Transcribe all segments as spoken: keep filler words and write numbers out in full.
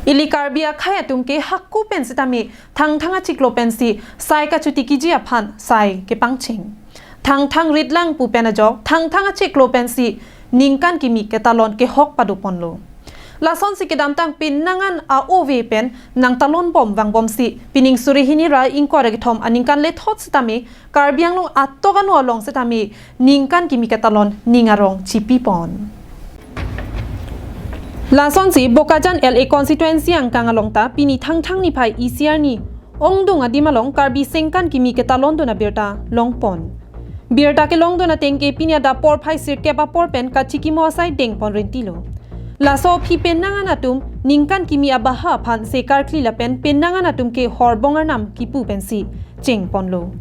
Ili Karbi akhei atum ke hako pen sitame Thangthang achiklo pensi sai kachuti kiji aphan sai kepangcheng. Thangthang ritlang pu pen ajok Thangthang achiklo pensi ningkan kimi ketalon kehok padoponlo. Lasonsi kedamtang penang an a-ove pen nangtalon bom vangbomsi pining suri hini ra ingkoi ra kethom aningkan lethot sitame Karbi Anglong atok anu along sitame ningkan kimi ketalon ning arong chipipon. Lasonsi Bokajan L A constituency angkang along ta pini Thangthang niphai isi arni ongdung adim along Karbi sengkan kimi ketalondun abirta longpon. Birta kelongdun ateng ke pini adap porphai sirkep apor pen kachikimo asai dengpon rintilo. Laso aphi penang an atum ningkan kimi abaha aphan se karkli lapen penang an atum ke horbong arnam kipu pensi chengponlo.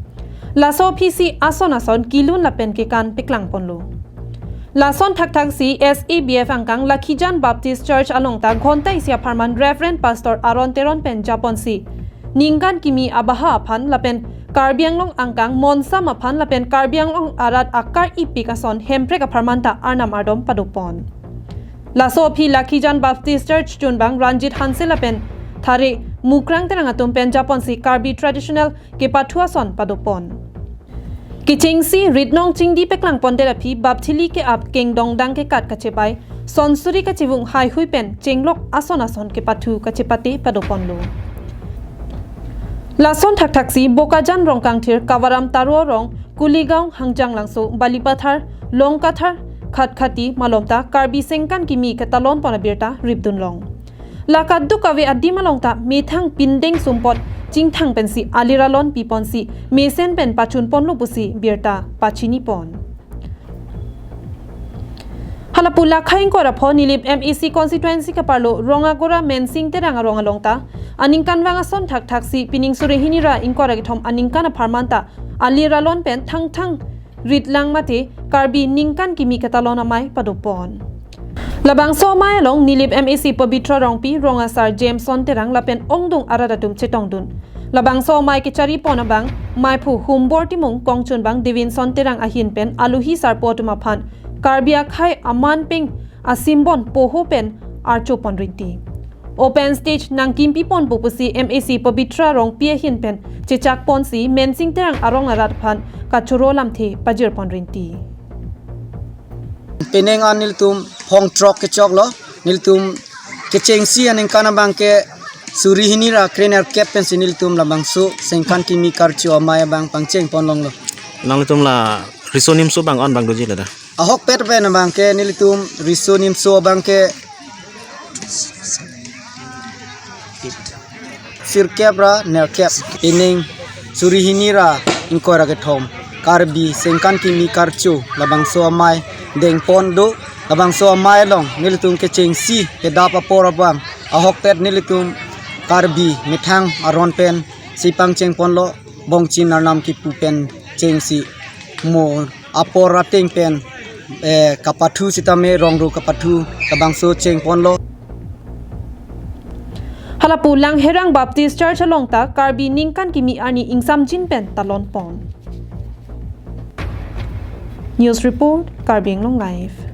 Laso aphisi ason ason kilun lapen kekan peklangponlo. Lason thakthaksi S A B F angkang Lakhijan Baptist Church along ta ghonta isi apharman Reverend Pastor Aaron Teron pen japonsi ningkan kimi abaha aphan lapen Karbi Anglong angkang monsam aphan lapen Karbi Anglong arat akar-ipik ason Hemprek apharman ta arnam ardom padopon. Laso aphi Lakhijan Baptist Church chunbang Ranjit Hanse lapen Thare Mukrang Terang atum pen japonsi Karbi traditional kepathu ason padopon. Kechengsi ritnong chingdi peklangpondet aphi bapthili ke-ap kengdongdang kekat kachepai, sonsuri kachevung haihui pen chenglok ason ason kepathu kachepate padoponlo. Lason thakthaksi Bokajan Rongkangthir, Kavaram Taro Rong, Kuligaon, Hanjanglangso, Balipathar, Longkathar, Khatkhati malom ta Karbi sengkan kimi ketalonpon abirta ripdunlong. La kaduk ave adim along ta methang pindeng sumpot chingthang pensi alir alon piponsi mesen pen pachunponlo pusi birta pachinipon. Hala pu Lakha ingkoi ra pho Nilip M A C constituency kaparlo Rongagora Mensing Terang arong along ta aningkanvang ason thakthaksi pining suri hini ra ingkoi ra kethom aningkan apharman ta alir alon pen Thangthang ritlang mate Karbi ningkan kimi ketalon amei padopon. Labangso amei along Nilip M A C Pabitra Rongpi, Rong Asar Jameson Terang lapen ongdung arat atum chetongdun. Labangso amei kecharipon abang Maiphu Humbor Timung, kongchunbang Devinson Terang ahin pen alohi sarpo atum aphan Karbi akhei aman peng asimbon poho pen archopon rinti. Open stage nangkimpiponpo pusi M A C Pabitra Rongpi ahin pen chechakponsi Mensing Terang arong arat aphan kachoro lamthe pajirpon rinti. Penang an nelitum phongthrok kechoklo, nelitum kechengsi aningkan abang ke suri hini ra krenerkep pensi nelitum labangso sengkan kimi karcho amei abang pangchengponlonglo. Nanglitum la riso nimso bang-an bang doji lada? Ahokpet pen abang ke nelitum riso nimso abang ke sirkep ra nerkep, pining suri hini ra ingkoi ra kethom Karbi sengkan kimi karcho labangso amei dengpon do. Labangso amei along nelitum kechengsi kedap apor abang ahokpet nelitum Karbi methang aron pensi pangchengponlo, bongchin arnam kipu pen chengsi mo apor ateng pen, eh, kapathu sitame rongru kapathu labangso chengponlo. Hala pu Langherang Baptist Church along ta Karbi ningkan kimi arni ingsamjin pen talonpon. News report, Karbi Anglong Live.